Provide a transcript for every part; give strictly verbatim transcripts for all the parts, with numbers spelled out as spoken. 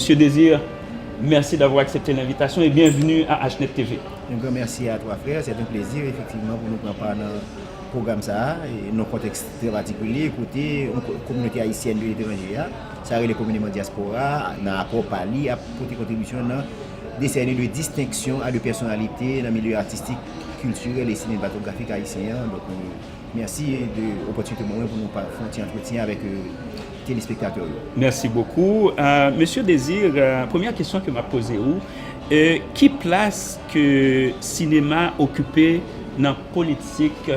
Monsieur Désir, merci d'avoir accepté l'invitation et bienvenue à H net T V. Un grand merci à toi, frère. C'est un plaisir, effectivement, pour nous prendre part dans le programme ça, et dans un contexte très particulier, côté une communauté haïtienne de l'étranger, hein. Ça a les communément diaspora, dans l'accord Pali, a porté contribution dans décerner de distinction à de personnalités dans le milieu artistique, culturel et cinématographique haïtien, hein. Donc, euh, Mèsi de opòtinite mwen pou nou fè yon ti antretyen avèk telespektatè yo. Mèsi bokou. Mesye Désir, premyè kesyon ke m ap poze ou, ki plas ke sinema okipe nan politik,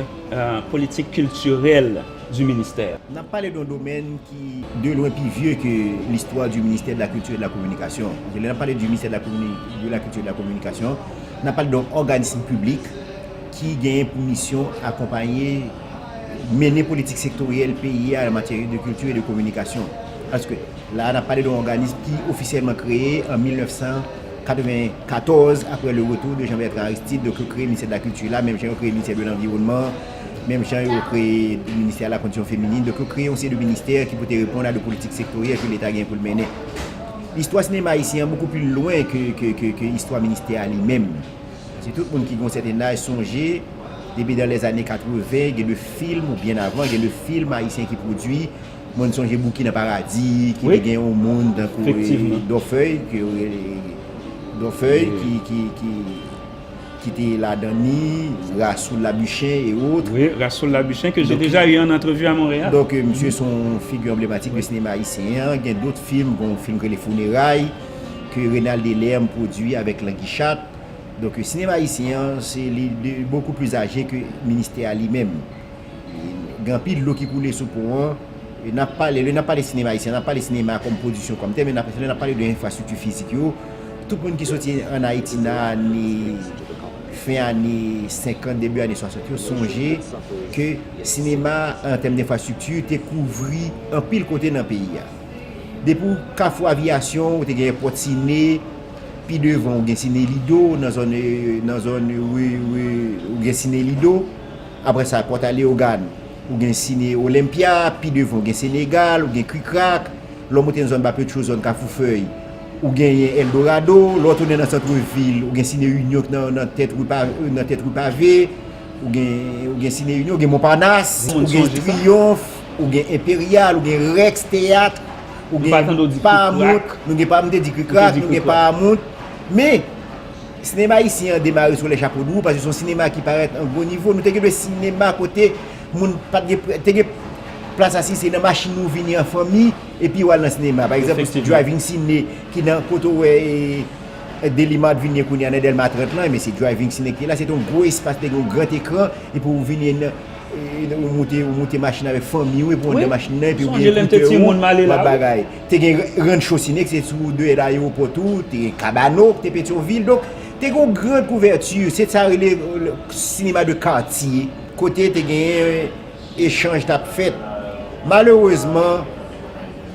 politik kiltirèl di ministè? N ap pale de yon domèn ki de lwen pi vye ke listwa di ministè de la kilti e de la kominikasyon. Lè n ap pale di ministè de la kilti e de la kominikasyon, n ap pale de yon òganis piblik ki genyen pou misyon akonpaye, mennen politik sektoryèl peyi a an matyè de kilti e de kominikasyon. Paske la a n ap pale de yon òganis ki ofisyèlman kreye an mil nèf san katreven katòz, aprè le retour de Jean Bertrand Aristide, donk yo kreye ministè de la kilti la, menm jan yo kreye ministè de lanviwònman, menm jan yo kreye ministè de la kondisyon feminin, donk yo kreye yon seri de ministè ki pou te reponn a de politik sektoryèl ke leta gen pou l mennen. Istwa sinema ayisyen an bokou pli lwen ke, ke, ke, ke istwa ministè a li menm. Paske tout moun ki gen yon sèten laj sonje, depi dan lèzane katreven, gen de fim, ou byen avan, gen de fim ayisyen ki pwodui. Mwen sonje Bouki nan Paradi, ki te gen yon moun tankou Dòfèy, ke yo rele Dòfèy, ki, ki, ki, ki te ladan ni, Rasoul Labuchin et autres. Oui, Rasoul Labuchin, que j'ai déjà eu en entrevue à Montréal. Donk, misye se yon figi anblematik de sinema ayisyen an. Gen dòt fim, gen yon fim ki rele Founeray, ke Renald Delerme pwodui avèk Languichat. Donk, sinema ayisyen an, se li de bokou pli aje ke ministè a li menm. Gen anpil dlo ki koule sou pon an. N ap pale, lè n ap pale sinema ayisyen, n ap pale sinema kòm pwodiksyon kòm tèl, men lè n ap pale de enfrastrikti fizik yo, tout moun ki soti ann Ayiti nan ane, fen ane senkant, debi ane swasant yo, sonje ke sinema, an tèm denfrastrikti, te kouvri anpil kote nan peyi a. Depi w Kafou Aviyasyon, ou te gen Pòt Sine, pi devan, ou gen Sine Lido, nan zòn, nan zòn, ou gen Sine Lido. Apre sa, Pòt a Leyogàn, ou gen Sine Olympia, pi devan, ou gen Senegal, ou gen Krikrak. Lè w monte nan zòn Bapetcho, zòn Kafou Fèy, ou genyen Eldorado. Lè w tounen nan sant vil, ou gen Sine Inyon nan, nan tèt ri pave. Ou gen, ou gen Sine Inyon, ou gen Montparnasse, ou gen Triyonf, ou gen Enperyal, ou gen Rex Teyat, ou gen Paramount, nou gen Paramount, te di Krikrak, nou gen Paramount. Men, sinema ayisyen an demare sou lè chapo dou, paske se yon sinema ki parèt an gwo nivo. Nou te gen de sinema kote moun pa t gen, te gen plas asize nan machin ou vini an fanmi, epi w al nan sinema. Pa egzanp, Driving Cine, ki nan kote w wè, e, Deli Mart vin ye kounye a nan Dèlma trant lan, men se Driving Cine ki te la, se te yon gwo espas, te gen yon gran ekran, epi ou vini nan, e, ou moute, ou moute machin avèk fanmi w, epi w anndan machin nan, epi ou gen ekoutè w, w ap bagay. Te gen Rancho Cine, ki se sou dèyè ayewopò tou, te gen Kabano, ki te Petyonvil, donk, te gen yon gran kouvèti, se sa yo rele, e, sinema de katye, kote te genyen echanj t ap fèt. Malerezman,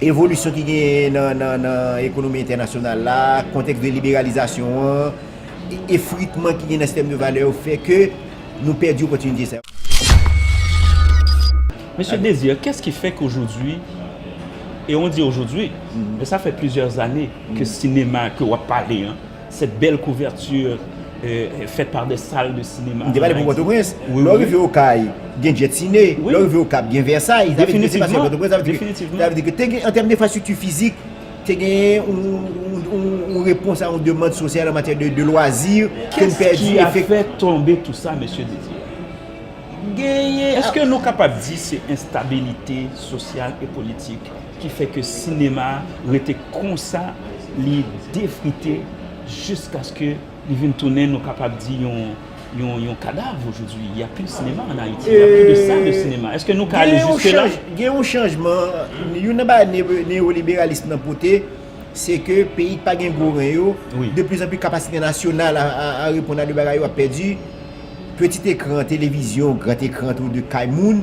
evolisyon ki genyen nan, nan, nan ekonomi entènasyonal la, kontèks de liberalizasyon an, e, efritman ki genyen nan sistèm de valè yo fè ke nou pèdi opòtinite sa yo. Monsieur Désir, qu'est-ce qui fait qu'aujourd'hui, et on dit aujourd'hui, mais ça fait plusieurs années que cinéma, que w ap pale, hein, cette belle couverture, euh, faite par des salles de cinéma. M te pale pou Pòtoprens. Lè w rive Okay, gen Jet Ciné. Lè w rive Okap, gen Versailles. Sa vle di ke se pa sèl Pòtoprens, sa vle di ke, sa vle di ke te gen, an tèm de enfrastrikti fizik, te gen yon, yon, yon, yon repons a yon demann sosyal an matyè de, de lwazi ke n pèdi. Qu'est-ce qui a fait tomber tout ça, Monsieur Désir? Genyen. Èske nou kapab di se enstabilite sosyal e politik ki fè ke sinema a rete konsa, li defrite, jiskaske li vin tounen, nou kapab di, yon, yon, yon kadav aujourd'hui? Il y a plus de cinéma en Haïti, il y a plus de salle de cinéma. Èske nou ka ale jiske la? Gen yon chanjman, youn nan bagay neyoliberalism nan pote, se ke peyi k pa gen gwo ren yo, de plis an plis kapasite nasyonal a, a, a reponn a de bagay yo ap pèdi. Peti ekran, televizyon, gran ekran tou de kay moun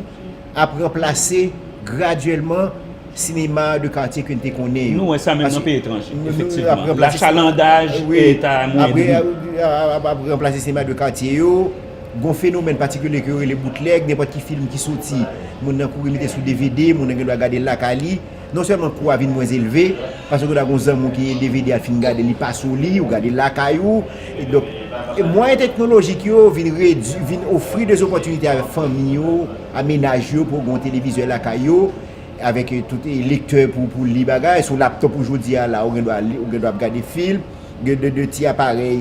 ap ranplase gradyèlman sinema de katye ke n te konnen yo. Nou wè sa menm nan peyi etranje, efektivman. Lachalandaj eta mwayen de nou. Ap ranplase sinema de katye yo. Gon fenomèn patikilye ke yo rele boutlèg, nenpòt ki fim ki soti, moun nan kouri mete sou D V D, moun nan gen dwa gade l lakay li. Non sèlman kou a vin mwens elve, paske w ta gen yon zanmi w ki gen D V D a fin gade, li pa sou li, ou gade l lakay ou. E donk, e mwayen teknolojik yo vin redui, vin ofri de opòtinite avèk fanmi yo, a menaj yo pou gen yon televizè lakay yo, avèk eh, tout eh, lektè pou, pou li bagay, sou laptop ou jodi a la, ou gen dwa li, ou gen dwa ap gade fim, gen de, de ti aparèy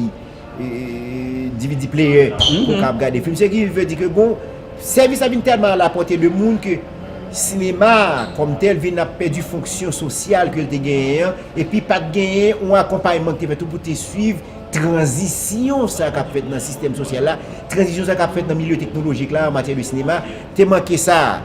eh, D V D player pou w ka ap gade fim. Se ki vle di ke bon, sèvis la vin tèlman a la pòte de moun ke sinema kòm tèl vin ap pèdi fonksyon sosyal ke l te genyen an, epi pa t genyen yon akonpayman ki te fèt pou te swiv tranzisyon sa k ap fèt nan sistèm sosyal la, tranzisyon sa k ap fèt nan milye teknolojik la an matyè de sinema, te manke sa.